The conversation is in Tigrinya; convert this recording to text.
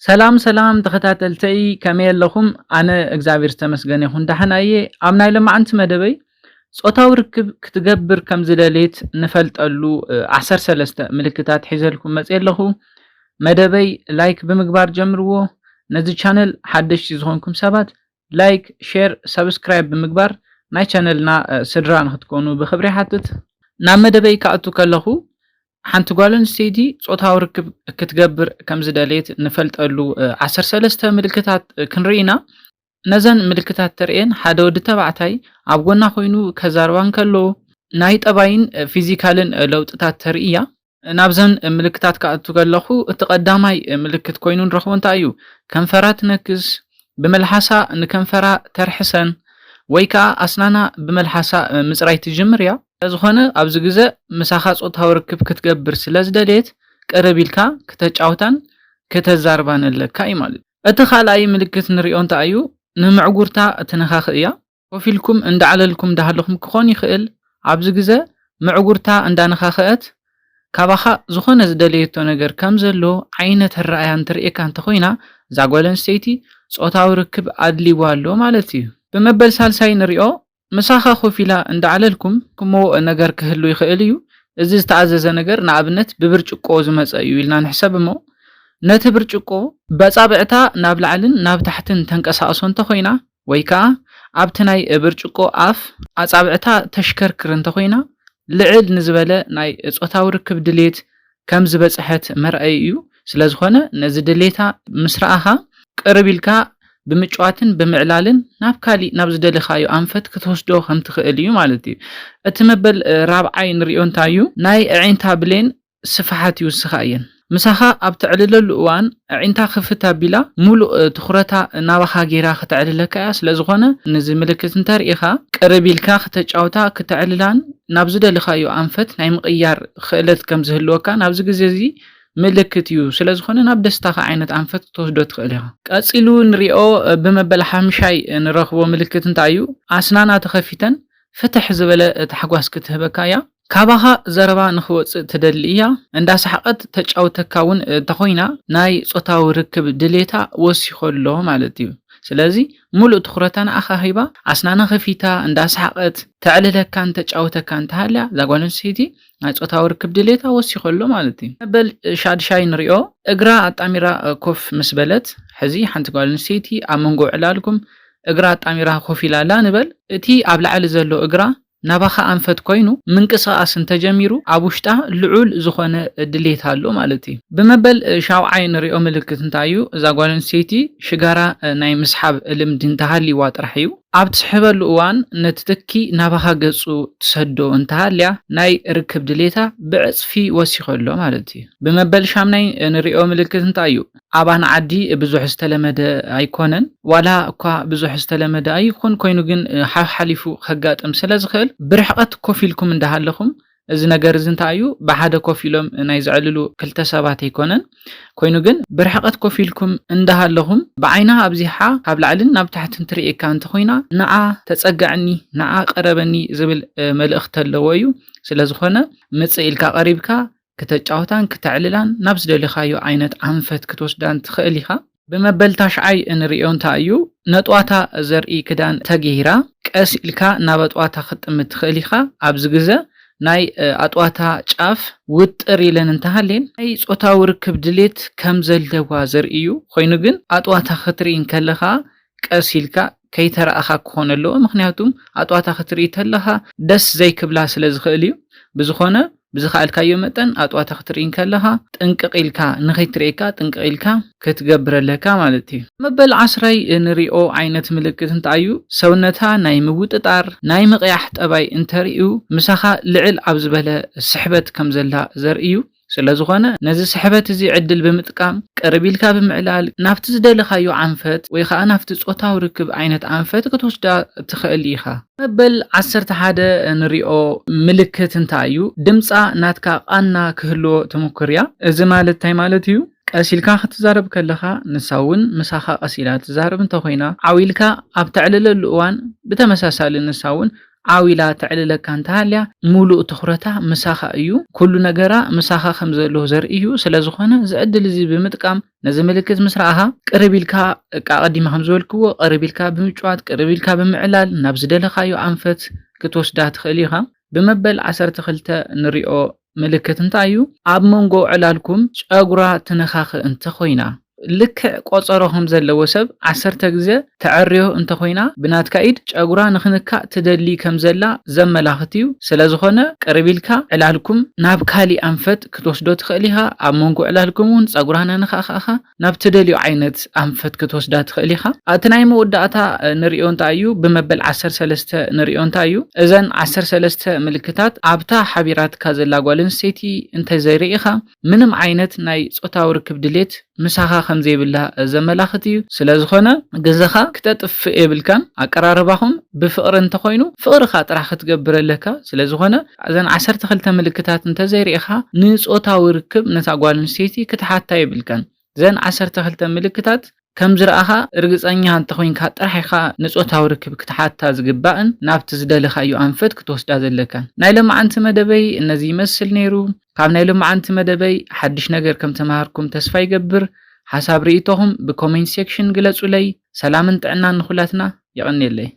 ሰላም ሰላም ተኸታተልተይ፣ ከመይ ኣለኹም? ኣነ እግዚኣብሔር ዝተመስገነ ይኹን ደሓን እየ። ኣብ ናይ ሎማዓንቲ መደበይ ጾታዊ ርክብ ክትገብር ከም ዝደልየት ንፈልጠሉ፣ እ፣ ዓሰርተ ሰለስተ ምልክታት ሒዘልኩም መጽየ ኣለኹ። መደበይ ላይክ ብምግባር ጀምርዎ። ነዚ ቻነል ሓደሽቲ ዝኾንኩም ሰባት ላይክ፣ ሼር፣ ሰብስክራይብ ብምግባር ናይ ቻነልና፣ እ፣ ስድራ ንክትኮኑ ብኽብሪ ይሓትት። ናብ መደበይ ክኣቱ ከለኹ ሓንቲ ጓል ኣንስተይቲ ጾታዊ ርክብ ክትገብር ከም ዝደልየት ንፈልጠሉ፣ እ፣ ዓሰርተ ሰለስተ ምልክታት፣ እ፣ ክንርኢ ኢና። ነዘን ምልክታት ተርእየን ሓደ ወዲ ተባዕታይ ኣብ ጎና ኮይኑ ከዛርባ እንከሎ ናይ ጠባይን፣ እ፣ ፊዚካልን፣ እ፣ ለውጥታት ተርኢ እያ። ናብዘን ምልክታት ክኣቱ ከለኹ እቲ ቀዳማይ፣ እ፣ ምልክት ኮይኑ ንረኽቦ እንታይ እዩ? ከንፈራ ትነክስ፣ ብመልሓሳ ንከንፈራ ተርሕሰን ወይ ከኣ ኣስናና ብመልሓሳ፣ እ፣ ምጽራይ ትጅምር እያ። ስለዝኾነ ኣብዚ ግዘ ምሳኻ ጾታዊ ርክብ ክትገብር ስለ ዝደልየት ቅርብ ኢልካ ክተጫውታን ክተዛርባን ኣለካ እዩ ማለት እዩ። እቲ ካልኣይ ምልክት ንሪኦ እንታይ እዩ? ንምዕጉርታ ትነኻኽእ እያ። ኮፍ ኢልኩም እንዳዕለልኩም እንዳሃለኹም ክኾን ይኽእል። ኣብዚ ግዘ ምዕጉርታ እንዳነኻኸአት ካባኻ ዝኾነ ዝደለየቶ ነገር ከም ዘሎ ዓይነት ኣረኣእያ እንትርእየካ እንተኾይና፣ እዛ ጓል ኣንስተይቲ ጾታዊ ርክብ ኣድልይዋ ኣሎ ማለት እዩ። ብመበል ሳልሳይ ንሪኦ፣ ምሳኻ ኮፍ ኢላ እንዳዕለልኩም ክሞ ነገር ክህሉ ይኽእል እዩ። እዚ ዝተኣዘዘ ነገር ንኣብነት ብብርጭቆ ዝመጸ እዩ ኢልና ንሕሰብ እሞ፣ ነቲ ብርጭቆ በጻብዕታ ናብ ላዕልን ናብ ታሕትን ተንቀሳቕሶ እንተኾይና፣ ወይ ከኣ ኣብቲ ናይ ብርጭቆ ኣፍ ኣጻብዕታ ተሽከርክር እንተኾይና፣ ልዕል ንዝበለ ናይ ጾታዊ ርክብ ድሌት ከም ዝበጽሐት መርኣዪ እዩ። ስለ ዝኾነ ነዚ ድሌታ ምስ ረኣኻ ቅርብ ኢልካ ብምጭዋትን ብምዕላልን ናብ ካሊእ ናብ ዝደለኻዮ ኣንፈት ክትወስዶ ከም ትኽእል እዩ ማለት እዩ። እቲ መበል፣ እ፣ ራብዓይ ንሪኦ እንታይ እዩ? ናይ ኣዒንታ ብሌን ስፍሓት ይውስኻ እየን። ምሳኻ ኣብ ተዕልለሉ እዋን ኣዒንታ ክፍት ኣቢላ ሙሉእ፣ እ፣ ትኹረታ ናባኻ ጌራ ከተዕልለካ እያ። ስለ ዝኾነ ነዚ ምልክት እንተርኢኻ ቅርብ ኢልካ ክተጫውታ ክተዕልላን ናብ ዝደለኻዮ ኣንፈት ናይ ምቕያር ክእለት ከም ዝህልወካ ናብዚ ግዜ እዚ ምልክት እዩ። ስለ ዝኾነ ናብ ደስታኻ ዓይነት ኣንፈት ክትወስዶ ትኽእል ኢኻ። ቀጺሉ ንሪኦ፣ እ፣ ብመበል ሓምሻይ፣ እ፣ ንረኽቦ ምልክት እንታይ እዩ? ኣስናና ተኸፊተን ፍትሕ ዝበለ፣ እ፣ ታሕጓስ ክትህበካ እያ። ካባኻ ዘረባ ንኽወጽእ ትደሊ እያ። እንዳሰሓቐት ተጫውተካ እውን፣ እ፣ እንተኾይና ናይ ጾታዊ ርክብ ድሌታ ወሲኾ ኣሎ ማለት እዩ። ስለዚ ሙሉእ ትኹረታ ንኣኻ ሂባ፣ ኣስናና ከፊታ እንዳሰሓቐት ተዕልለካን ተጫውተካን እንተሃልያ፣ እዛ ጓል ኣንስተይቲ ናይ ጾታዊ ርክብ ድሌታ ወሲኾ ኣሎ ማለት እዩ። መበል ሻድሻይ ንሪኦ፣ እግራ ኣጣሚራ ኮፍ ምስ በለት፣ ሕዚ ሓንቲ ጓል ኣንስተይቲ ኣብ መንጎ ዕላልኩም እግራ ኣጣሚራ ኮፍ ኢላ ኣላ ንበል። እቲ ኣብ ላዕሊ ዘሎ እግራ ናባኻ ኣንፈት ኮይኑ ምንቅስቓስ እንተጀሚሩ፣ ኣብ ውሽጣ ልዑል ዝኾነ ድሌት ኣሎ ማለት እዩ። ብመበል ሻውዓይ ንሪኦ ምልክት እንታይ እዩ? እዛ ጓል ኣንስተይቲ ሽጋራ ናይ ምስሓብ ልምዲ እንተሃልይዋ ጥራሕ እዩ። ኣብ ትስሕበሉ እዋን ነቲ ትኪ ናባኻ ገጹ ትሰዶ እንተሃልያ፣ ናይ ርክብ ድሌታ ብዕጽፊ ወሲኸ ኣሎ ማለት እዩ። ብመበል ሻምናይ ንሪኦ ምልክት እንታይ እዩ? ኣባና ዓዲ ብዙሕ ዝተለመደ ኣይኮነን። ዋላ እኳ ብዙሕ ዝተለመደ ኣይኹን፣ ኮይኑ ግን፣ እ፣ ሓሓሊፉ ከጋጥም ስለ ዝኽእል፣ ብርሕቐት ኮፍ ኢልኩም እንዳሃለኹም፣ እዚ ነገር እዚ እንታይ እዩ? ብሓደ ኮፍ ኢሎም ናይ ዘዕልሉ ክልተ ሰባት ኣይኮነን። ኮይኑ ግን ብርሕቐት ኮፍ ኢልኩም እንዳሃለኹም፣ ብዓይና ኣብዚሓ ካብ ላዕልን ናብ ታሕትን ትርእየካ እንተኾይና፣ ንዓ ተጸጋዕኒ፣ ንዓ ቀረበኒ ዝብል፣ እ፣ መልእኽቲ ኣለዎ እዩ። ስለ ዝኾነ፣ ምጽእ ኢልካ ቀሪብካ፣ ክተጫውታን ክተዕልላን ናብ ዝደለኻዮ ዓይነት ኣንፈት ክትወስዳን ትኽእል ኢኻ። ብመበል ታሽዓይ እንርእዮ እንታይ እዩ? ነጥዋታ ዘርኢ ክዳን ተገይራ ቀስ ኢልካ ናብ ኣጥዋታ ክትጥምት ትኽእል ኢኻ። ኣብዚ ግዘ ናይ፣ እ፣ ኣጥዋታ ጫፍ ውጥር ኢለን እንተሃልየን ናይ ጾታዊ ርክብ ድሌት ከም ዘለዋ ዘርኢ እዩ። ኮይኑ ግን ኣጥዋታ ክትርኢ እንከለኻ ቀስ ኢልካ ከይተረኣኻ ክኾን ኣለዎ። ምኽንያቱም ኣጥዋታ ክትርኢ ተለኻ ደስ ዘይክብላ ስለ ዝኽእል እዩ። ብዝኾነ ብዝኸኣልካዮ መጠን ኣጥዋታ ክትርኢ እንከለኻ ጥንቅቕ ኢልካ ንኸይትርእየካ ጥንቅቕ ኢልካ ክትገብር ኣለካ ማለት እዩ። መበል ዓስራይ እንሪኦ ዓይነት ምልክት እንታይ እዩ? ሰውነታ ናይ ምውጥጣር፣ ናይ ምቕያሕ ጠባይ እንተርእዩ ምሳኻ ልዕል ኣብ ዝበለ ስሕበት ከም ዘላ ዘርኢ እዩ። ስለ ዝኾነ ነዚ ስሕበት እዚ ዕድል ብምጥቃም ቅርብ ኢልካ ብምዕላል ናብቲ ዝደለኻዮ ኣንፈት ወይ ኸዓ ናብቲ ጾታዊ ርክብ ዓይነት ኣንፈት ክትወስዳ ትኽእል ኢኻ። መበል ዓሰርተ ሓደ እንሪኦ ምልክት እንታይ እዩ? ድምጻ ናትካ ቃና ክህልዎ ትምኩር እያ። እዚ ማለት እንታይ ማለት እዩ? ቀስ ኢልካ ክትዛረብ ከለኻ ንሳ እውን ምሳኻ ቀስ ኢላ ትዛረብ እንተኾይና፣ ዓው ኢልካ ኣብ ተዕልለሉ እዋን ብተመሳሳሊ ንሳ እውን ዓው ኢላ ተዕልለካ እንተሃልያ፣ ሙሉእ ትኹረታ ምሳኻ እዩ። ኩሉ ነገራ ምሳኻ ከም ዘሎ ዘርኢ እዩ። ስለ ዝኾነ፣ እዚ ዕድል እዚ ብምጥቃም፣ ነዚ ምልክት ምስ ረኣኻ፣ ቅርብ ኢልካ፣ እቃ ቀዲማ ከም ዝበልክዎ፣ ቅርብ ኢልካ ብምጭዋት፣ ቅርብ ኢልካ ብምዕላል፣ ናብ ዝደለኻዮ ኣንፈት ክትወስዳ ትኽእል ኢኻ። ብመበል ዓሰርተ ክልተ ንሪኦ ምልክት እንታይ እዩ? ኣብ መንጎ ዕላልኩም ጨጉራ ትነኻኽ እንተኾይና፣ ልክዕ ቆጸሮ ከም ዘለዎ ሰብ ዓሰርተ ግዜ ተዐርዮ እንተኾይና፣ ብናትካ ኢድ ጨጉራ ንኽንካእ ትደሊ ከም ዘላ ዘመላኽት እዩ። ስለ ዝኾነ፣ ቅርብ ኢልካ ዕላልኩም ናብ ካሊእ ኣንፈት ክትወስዶ ትኽእል ኢኻ። ኣብ መንጎ ዕላልኩም እውን ጸጉራ ናነኻእኻእኻ ናብ ትደልዮ ዓይነት ኣንፈት ክትወስዳ ትኽእል ኢኻ። እቲ ናይ መወዳእታ፣ እ፣ ንሪኦ እንታይ እዩ? ብመበል ዓሰርተ ሰለስተ ንሪኦ እንታይ እዩ? እዘን ዓሰርተ ሰለስተ ምልክታት ኣብታ ሓቢራትካ ዘላ ጓል ኣንስተይቲ እንተዘይርኢኻ፣ ምንም ዓይነት ናይ ጾታዊ ርክብ ድሌት ምሳኻ ከም ዘይብላ ዘመላኽት እዩ። ስለ ዝኾነ፣ ግዘኻ ክተጥፍእ የብልካን። ኣቀራርባኹም ብፍቕሪ እንተኾይኑ፣ ፍቕርኻ ጥራሕ ክትገብር ኣለካ። ስለ ዝኾነ፣ እዘን ዓሰርተ ክልተ ምልክታት እንተዘይርኢኻ፣ ንጾታዊ ርክብ ነታ ጓል ኣንስተይቲ ክትሓታ የብልካን። እዘን ዓሰርተ ክልተ ምልክታት ከም ዝረኣኻ ርግጸኛ እንተኾይንካ ጥራሕ ኢኻ ንጾታዊ ርክብ ክትሓታ ዝግባእን ናብቲ ዝደለኻዮ ኣንፈት ክትወስዳ ዘለካን። ናይ ሎማዓንቲ መደበይ እነዚ ይመስል ነይሩ። ካብ ናይ ሎማዓንቲ መደበይ ሓድሽ ነገር ከም ተማሃርኩም ተስፋ ይገብር። ሓሳብ ርእይቶኹም ብኮሜንት ሴክሽን ግለጹለይ። ሰላምን ጥዕናን ንኹላትና። የቐንየለይ።